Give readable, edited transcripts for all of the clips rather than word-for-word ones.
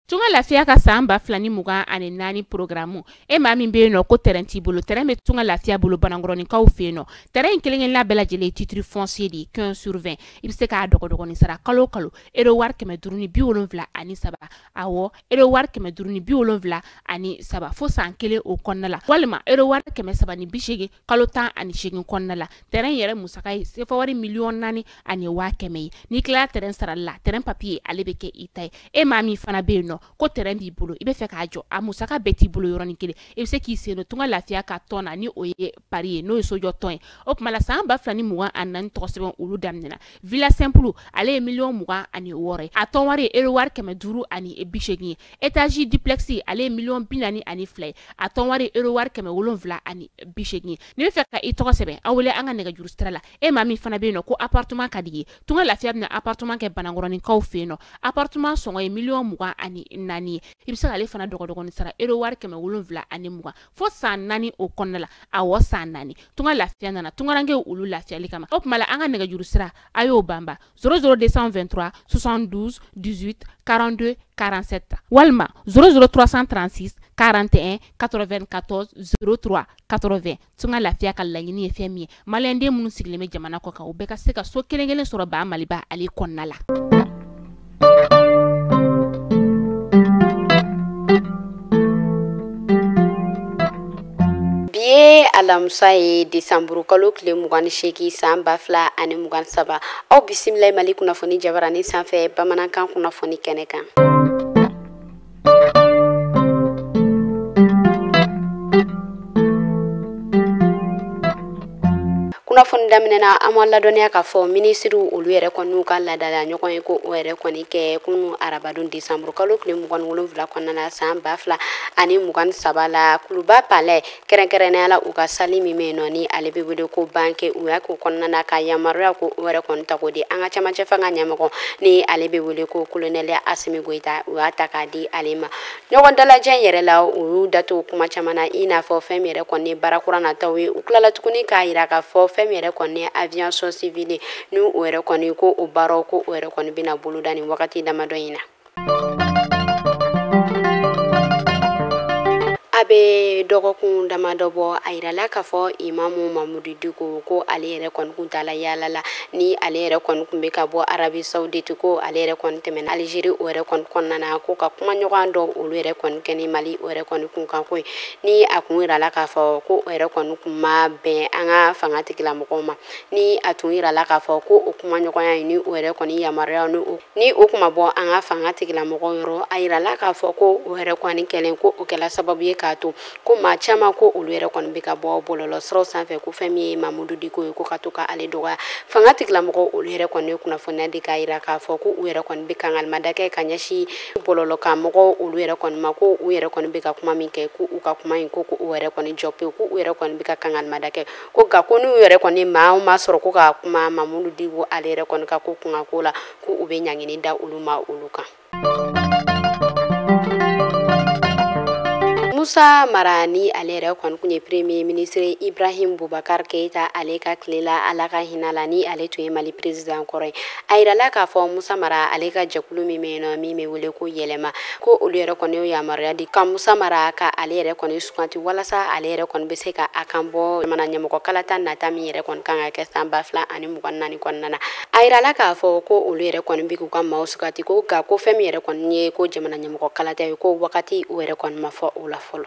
Tunga Lafiya ka san 2024 programme e maa min bɛ yen nɔ ko terrain t'i bolo, terrain bɛ Tunga Lafiya bolo Banankɔrɔninkaw fɛ yen nɔ. Terrain in kelen-kelenna bɛɛ lajɛlen ye titre foncier de ye 15 sur 20. I bɛ se k'a dɔgɔdɔgɔnin sara kalo o kalo euro wari 573, awɔ euro wari 573 fo san kelen o kɔnɔna la, walima euro wari 380 kalo 18 kɔnɔna la. Terrain yɛrɛ musaka ye sefa wari 4,1 million ye. N'i tilala terrain sarali la, terrain papier ale bɛ kɛ i ta ye. E maa min fana bɛ yen nɔ ko terrain b'i bolo, i bɛ fɛ k'a jɔ, a musaka bɛɛ t'i bolo yɔrɔnin kelen, i bɛ se k'i sen don Tunga Lafiya ka tɔn na, ni o ye pari ye, n'o ye sojɔ tɔn ye. O tuma la san 2024 tɔgɔ sɛbɛn olu daminɛna. Villa simple ale ye 26 million ye, a tɔn wari ye euro wari 580 ye. Étage duplex ale ye 42 million ye, a tɔn wari ye euro wari 780 ye. N'i bɛ fɛ ka i tɔgɔ sɛbɛn, aw wele an ka nɛgɛjuru sira la. E maa min fana bɛ yen nɔ ko appartement ka di ye, Tunga Lafiya bɛna appartement kɛ Banankɔrɔninkaw fɛ yen nɔ. Appartement sɔngɔ ye 24 million ye. I bɛ se k'ale fana dɔgɔdɔgɔnin sara euro wari 720 fo san 4 o kɔnɔna la, awɔ san 4. Tunga Lafiya nana tungarankew olu lafiyali kama. O tuma la an ka nɛgɛjuru sira a y'o banba 00223 72 18 42 47 walima 00336 41 94 03 80. Tunga Lafiya ka laɲini ye fɛn min ye, maliyɛnden minnu sigilen bɛ jamana kɔ kan, u bɛɛ ka se ka so kelen kelen sɔrɔ ba Maliba ale kɔnɔna la. Bi ye alamisa ye, desanburu kalo tile 28 san 2023. Aw bisimila Mali kunnafoni jabarani sanfɛ bamanankan kunnafoni kɛnɛ kan. Kunnafoni daminɛna, an ma ladɔnniya k'a fɔ minisiriw olu yɛrɛ kɔni n'u ka laadala ɲɔgɔn ye ko o yɛrɛ kɔni kɛ kunu arabadon desanburu kalo tile 27 kɔnɔna na san 2023 la Kuluba Palais, kɛrɛnkɛrɛnnenya la u ka salle min bɛ yen nɔ ni ale bɛ wele ko banque. U y'a k'o kɔnɔna na ka yamaruya ko o yɛrɛ kɔni ta k'o di an ka camancɛ fanga ɲɛmɔgɔ ni ale bɛ wele ko colonel Asimi Goyita. U y'a ta k'a di ale ma. Ɲɔgɔn dalajɛ in yɛrɛ la, u y'u da to kuma caman na, i n'a fɔ fɛn min yɛrɛ kɔni baara kura nataw ye. U tilala tuguni k'a yira k'a fɔ fɛn min yɛrɛ kɔni aviation civile ni o yɛrɛ kɔni ko o baaraw ko o yɛrɛ kɔni bɛna boloda nin wagati damadɔ in na. A bɛ dɔgɔkun damadɔ bɔ, a yirala k'a fɔ imamu Mamudu Diko ko ale yɛrɛ kɔni kun taala yaala la, ni ale yɛrɛ kɔni kun bɛ ka bɔ Arabie Saoudite, ko ale yɛrɛ kɔni tɛmɛna Algérie o yɛrɛ kɔni kɔnɔna na, ko ka kuma ɲɔgɔn dɔw olu yɛrɛ kɔni kɛ ni Mali o yɛrɛ kɔni kun kan ko ye, ni a kun yirala k'a fɔ ko o yɛrɛ kɔni kun ma bɛn an ka fanga tigilamɔgɔw ma. Ni a tun yirala k'a fɔ ko o kuma ɲɔgɔnya in ni o yɛrɛ kɔni yamaruya ni o kun ma bɔ an ka fanga tigilamɔgɔw yɔrɔ, a yirala k'a fɔ ko o yɛrɛ kɔni kɛlen ko o kɛla sababu ye k'a to ko maa caman ko olu yɛrɛ kɔni bɛ ka bɔ bɔlɔlɔ siraw sanfɛ ko fɛn min ye Mamudu Diko ye ko ka to ka ale dɔgɔya. Fanga tigilamɔgɔw olu yɛrɛ kɔni ye kunnafoniya di k'a yira k'a fɔ ko u yɛrɛ kɔni bɛ kangalimada kɛ ka ɲɛsin bɔlɔlɔ kan mɔgɔw olu yɛrɛ kɔni ma, ko u yɛrɛ kɔni bɛ ka kuma min kɛ, ko u ka kuma in ko ko u yɛrɛ kɔni jɔ pewu, ko u yɛrɛ kɔni bɛ ka kangalimada kɛ, ko nka ko n'u yɛrɛ kɔni maa o maa sɔrɔ ko ka kuma Mamudu Diko ale yɛrɛ kɔni ka ko kunkanko la, ko u bɛ ɲangini da olu ma olu kan. Musa Mara ni ale yɛrɛ kɔni kun ye premier ministre Ibrahim Boubacar Keita ale ka tile la, Ala ka hinɛ la, ni ale tun ye Mali président kɔrɔ ye. A yirala k'a fɔ Musa Mara ale ka jɛkulu min bɛ yen nɔ min bɛ wele ko Yɛlɛma, ko olu yɛrɛ kɔni ye yamaruya di ka Musa Mara ka ale yɛrɛ kɔni suganti walasa ale yɛrɛ kɔni bɛ se ka a kan bɔ jamana ɲɛmɔgɔ kalata nata min yɛrɛ kɔni kan ka kɛ san 2024 kɔnɔna na. A yirala k'a fɔ ko olu yɛrɛ kɔni bɛ k'u ka maaw suganti, ko nka ko fɛn min yɛrɛ kɔni ye ko jamana ɲɛmɔgɔ kalata ye, ko wagati o yɛrɛ kɔni ma fɔ o la fɔlɔ.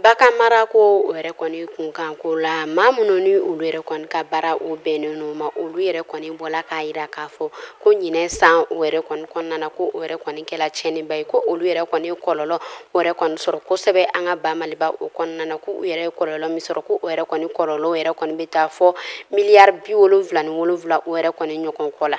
Bagan mara ko o yɛrɛ kɔni kunkan ko la, maa minnu ni olu yɛrɛ kɔni ka baara o bɛnnen no ma, olu yɛrɛ kɔni bɔla k'a yira k'a fɔ ko ɲinɛ san o yɛrɛ kɔni kɔnɔna na, ko o yɛrɛ kɔni kɛla tiɲɛniba ye, ko olu yɛrɛ kɔni ye kɔlɔlɔ o yɛrɛ kɔni sɔrɔ kosɛbɛ an ka ba Maliba o kɔnɔna na, ko u yɛrɛ ye kɔlɔlɔ min sɔrɔ, ko o yɛrɛ kɔni kɔlɔlɔ yɛrɛ kɔni bɛ taa fɔ 77 miliyari o yɛrɛ kɔni ɲɔgɔn kɔ la.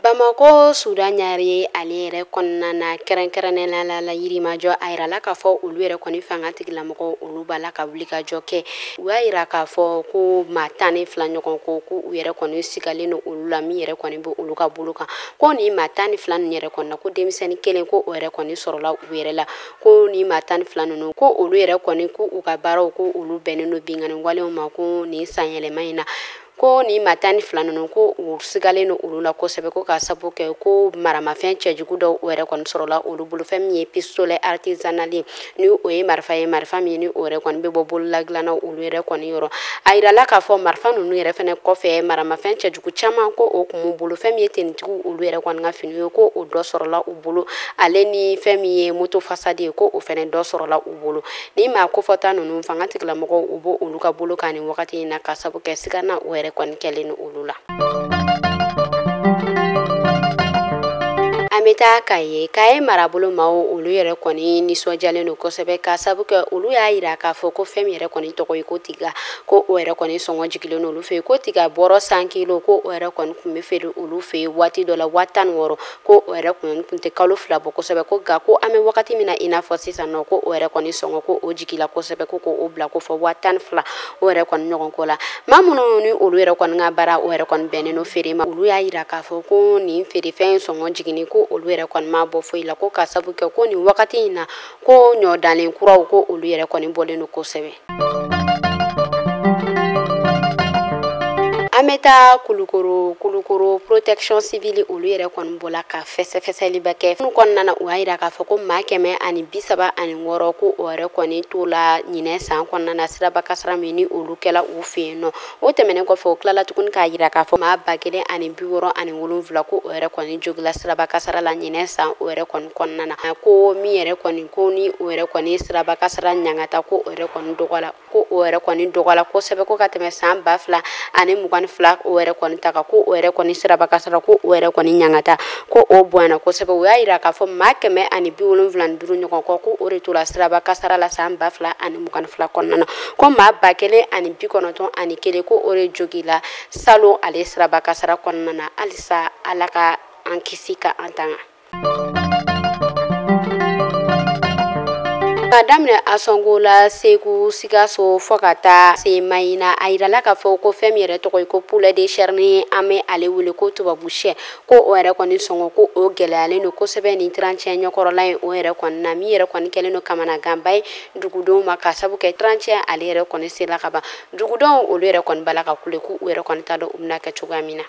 Bamakɔ Suda Ɲare ale yɛrɛ kɔnɔna na, kɛrɛnkɛrɛnnenya la Yirimajɔ, a yirala k'a fɔ olu yɛrɛ kɔni fanga tigilamɔgɔw olu b'a la ka wuli ka jɔ kɛ. U y'a yira k'a fɔ ko maa 12 ɲɔgɔn ko u yɛrɛ kɔni sigalen don olu la min yɛrɛ kɔni bɛ olu ka bolo kan, ko nin maa 12 ninnu yɛrɛ kɔni na, ko denmisɛnnin kelen ko o yɛrɛ kɔni sɔrɔla u yɛrɛ la, ko nin maa 12 ninnu ko olu yɛrɛ kɔni ko u ka baaraw ko olu bɛnnen don binkanni walew ma, ko nin san yɛlɛma in na. Ko ni maa 12 ninnu ko u sigalen don olu la kosɛbɛ, ko ka sabu kɛ ko maramafɛn cɛjugu dɔw o yɛrɛ kɔni sɔrɔla olu bolo. Fɛn min ye pistolet artisanal ni o ye marifa ye, marifa min ni o yɛrɛ kɔni bɛ bɔ bololadilannaw olu yɛrɛ kɔni yɔrɔ. A yirala k'a fɔ marifa ninnu yɛrɛ fɛnɛ kɔfɛ maramafɛn cɛjugu caman ko o kun b'u bolo. Fɛn min ye tenitigiw olu yɛrɛ kɔni ka fini ye, ko o dɔ sɔrɔla u bolo, ale ni fɛn min ye moto fasadi ye, ko o fɛnɛ dɔ sɔrɔla u bolo. Ni maa kofɔta ninnu fanga tigilamɔgɔw u b'o olu ka bolo kan nin wagati in na, ka sabu kɛ sigana o yɛrɛ kɔni kɛlen ni olu la. An bɛ taa Kaye. Kaye marabolo maaw olu yɛrɛ kɔni nisɔndiyalen don kosɛbɛ, ka sabu kɛ olu y'a yira k'a fɔ ko fɛn min yɛrɛ kɔni tɔgɔ ye ko tiga, ko o yɛrɛ kɔni sɔngɔ jigilen don olu fɛ yen. Ko tiga bɔrɔ 100 kilo ko o yɛrɛ kɔni tun bɛ feere olu fɛ yen waati dɔ la 16,000, ko o yɛrɛ kɔni tun tɛ kalo 2 bɔ kosɛbɛ. Ko nka ko an bɛ wagati min na i n'a fɔ sisan nɔ, ko o yɛrɛ kɔni sɔngɔ ko o jigila kosɛbɛ, ko o bila ko fɔ 12,000 o yɛrɛ kɔni ɲɔgɔn ko la. Maa minnu ni olu yɛrɛ kɔni ka baara o yɛrɛ kɔni bɛnnen don feere ma, olu y'a yira k'a fɔ ko nin feerefɛn sɔngɔ jiginni ko olu yɛrɛ kɔni ma bɔ foyi la, ko ka sabu kɛ ko nin wagati in na ko ɲɔdalen kuraw ko olu yɛrɛ kɔni bɔlen don kosɛbɛ. An bɛ taa Kulukoro. Kulukoro protection civile olu yɛrɛ kɔni bɔla ka fɛsɛfɛsɛliba kɛ. Minnu kɔnɔna na u y'a yira k'a fɔ ko maa 136 ko o yɛrɛ kɔni t'o la ɲinɛ san kɔnɔna na siraba kasara min ni olu kɛla u fɛ yen nɔ. O tɛmɛnen kɔfɛ u tilala tuguni k'a yira k'a fɔ maa 1067 ko o yɛrɛ kɔni jogila siraba kasara la ɲinɛ san o yɛrɛ kɔni kɔnɔna na. Ko min yɛrɛ kɔni ko ni o yɛrɛ kɔni siraba kasara ɲangata ko o yɛrɛ kɔni dɔgɔla, ko o yɛrɛ kɔni dɔgɔla kosɛbɛ, ko ka tɛmɛ san 2022 o yɛrɛ kɔni ta kan, ko o yɛrɛ kɔni siraba kasara ko o yɛrɛ kɔni ɲangata ko o bonyana kosɛbɛ. U y'a yira k'a fɔ maa 175 ɲɔgɔn kɔ ko o de tora siraba kasara la san 2022 kɔnɔna na, ko maa 1091 ko o de jogila salon ale siraba kasara kɔnɔna na. Halisa Ala ka an kisi ka an tanga. Ka daminɛ Asɔngo la Segu Sikaso fo ka taa se Mayina, a yirala k'a fɔ ko fɛn min yɛrɛ tɔgɔ ye ko poulet de chair ni an bɛ ale wele ko tubabu sɛ, ko o yɛrɛ kɔni sɔngɔ ko o gɛlɛyalen don kosɛbɛ nin trantiɲɛ ɲɛkɔrɔla in o yɛrɛ kɔni na, min yɛrɛ kɔni kɛlen don kamanaganba ye dugudenw ma, ka sabu kɛ trantiɲɛ ale yɛrɛ kɔni sera ka ban. Dugudenw olu yɛrɛ kɔni b'a la ka kule k'u yɛrɛ kɔni t'a dɔn u bɛna kɛ cogoya min na.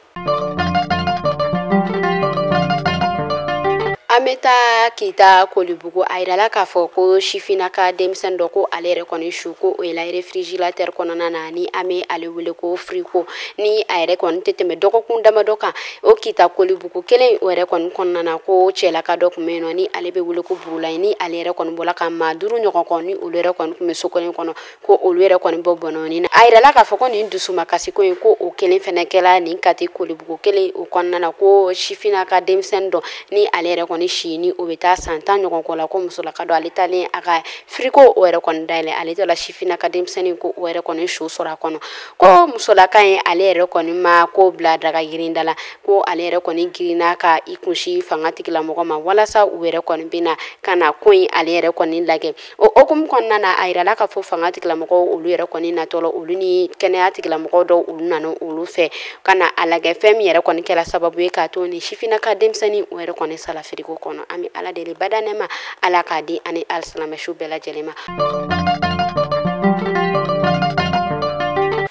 An bɛ taa Kita Kolibugu. A yirala k'a fɔ ko sifinnaka denmisɛnnin dɔ ko ale yɛrɛ kɔni su ko o ye la réfrigérateur kɔnɔna na, ni an bɛ ale wele ko frigo, ni a yɛrɛ kɔni tɛ tɛmɛ dɔgɔkun damadɔ kan. O Kita Kolibugu kelen o yɛrɛ kɔni kɔnɔna na, ko cɛlaka dɔ tun bɛ yen nɔ ni ale bɛ wele ko Burulayi, ni ale yɛrɛ kɔni bɔla ka maa 5 ɲɔgɔn kɔ ni olu yɛrɛ kɔni tun bɛ so kelen kɔnɔ, ko olu yɛrɛ kɔni bɔ bɔnɔni na. A yirala k'a fɔ ko nin dusumakasiko in ko o kelen fɛnɛ kɛla nin Kati Kolibugu kelen o kɔnɔna na, ko sifinnaka denmisɛnnin dɔ ni ale yɛrɛ kɔni si ni o bɛ taa san 10 ɲɔgɔn kɔ la, ko musolaka dɔ ale talen a ka frigo o yɛrɛ kɔni dayɛlɛ, ale tala sifinnaka denmisɛnnin ko o yɛrɛ kɔni su sɔrɔ a kɔnɔ. Ko musolaka in ale yɛrɛ kɔni ma ko bila daga girinda la, ko ale yɛrɛ kɔni girinna ka i kunsi fanga tigilamɔgɔ ma walasa u yɛrɛ kɔni bɛna ka na ko in ale yɛrɛ kɔni lajɛ. O hokumu kɔnɔna na, a yirala k'a fɔ fanga tigilamɔgɔw olu yɛrɛ kɔni natɔla, olu ni kɛnɛya tigilamɔgɔw dɔw olu nana olu fɛ ka na a lajɛ fɛn min yɛrɛ kɔni kɛra sababu ye k'a to ni sifinnaka denmisɛnnin o yɛrɛ kɔni sala frigo kɔnɔ. An bɛ Ala deli bada nɛma, Ala k'a di ani alisilamɛsu bɛɛ lajɛlen ma.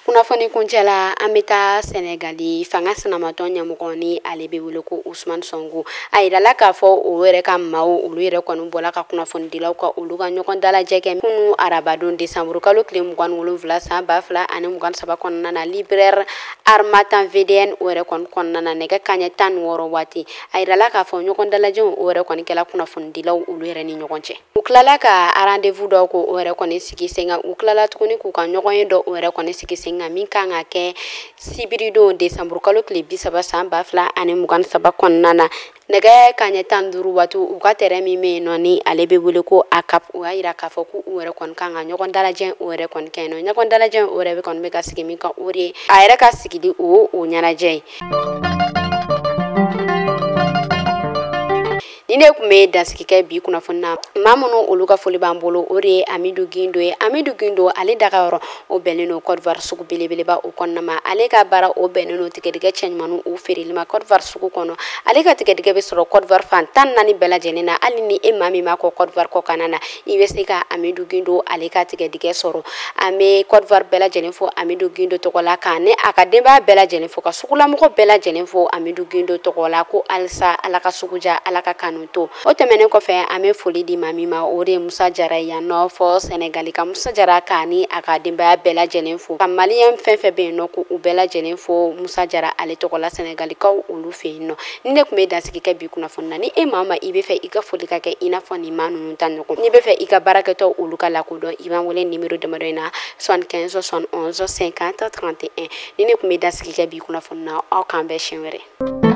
Kunnafoni kuncɛ la, an bɛ taa Sɛnɛgali. Fanga sinamatɔn ɲɛmɔgɔ ni ale bɛ wele ko Ousmane Sonko, a yirala k'a fɔ o yɛrɛ ka maaw olu yɛrɛ kɔni bɔla ka kunnafonidilaw ka olu ka ɲɔgɔn dalajɛ kɛ kunu arabadon desanburu kalo tile 27 san 2023 kɔnɔna na, libraire Harmattan VDN o yɛrɛ kɔni kɔnɔna na, nɛgɛ kanɲɛ 16 waati. A yirala k'a fɔ ɲɔgɔn dalajɛw o yɛrɛ kɔni kɛla kunnafonidilaw olu yɛrɛ ni ɲɔgɔn cɛ. U tilala ka rendez-vous dɔ ko o yɛrɛ kɔni sigi sen kan, u tilala tuguni k'u ka ɲɔgɔn ye dɔ o yɛrɛ kɔni sigi sen kan min kan ka kɛ sibiridon desanburu kalo tile 30 san 2023 kɔnɔna na, nɛgɛ kanɲɛ 15 waati. U ka terrain min bɛ yen nɔ ni ale bɛ wele ko ACAP, u y'a yira k'a fɔ k'u yɛrɛ kɔni kan ka ɲɔgɔn dalajɛ o yɛrɛ kɔni kɛ yen nɔ. Ɲɔgɔn dalajɛ o yɛrɛ kɔni bɛ ka sigi min kan, o de ye a yɛrɛ ka sigili o ɲɛnajɛ ye. Ni Ni ne tun bɛ dansigi kɛ bi kunnafoni na, maa minnu olu ka foli b'an bolo, o de ye Amidu Gindo ye. Amidu Gindo, ale dagayɔrɔ o bɛnnen don Côte d'Ivoire sugu belebeleba o kɔnɔna ma. Ale ka baara o bɛnnen don tigɛdigɛ cɛɲumanw o feereli ma Côte d'Ivoire sugu kɔnɔ. Ale ka tigɛdigɛ bɛ sɔrɔ Côte d'Ivoire fan 14 bɛɛ lajɛlen na. Hali ni e maa min m'a kɔ Côte d'Ivoire kɔkanna na, i bɛ se ka Amidu Gindo ale ka tigɛdigɛ sɔrɔ. An bɛ Côte d'Ivoire bɛɛ lajɛlen fo Amidu Gindo tɔgɔ la, k'a ni a ka denbaya bɛɛ lajɛlen fo, ka sugulamɔgɔ bɛɛ lajɛlen fo Amidu Gindo tɔgɔ la, ko halisa Ala ka sugu ja, Ala ka kanu to. O tɛmɛnen kɔfɛ, an bɛ foli di maa min ma, o de ye Musa Jara yan nɔ fɔ Sɛnɛgali, ka Musa Jara k'a ni a ka denbaya bɛɛ lajɛlen fo, ka maliyɛn fɛn fɛn bɛ yen nɔ, ko u bɛɛ lajɛlen fo Musa Jara ale tɔgɔ la Sɛnɛgalikaw olu fɛ yen nɔ. Ni ne tun bɛ dansigi kɛ bi kunnafoni na, ni e maa ma i bɛ fɛ i ka foli ka kɛ i n'a fɔ nin maa ninnu ta ɲɔgɔn, n'i bɛ fɛ i ka baarakɛtɔ olu ka lakodɔn, i b'an wele nimero damadɔ in na: 75 71 50 31. Ni ne tun bɛ dansigi kɛ bi kunnafoni na, aw k'an bɛn siɲɛ wɛrɛ.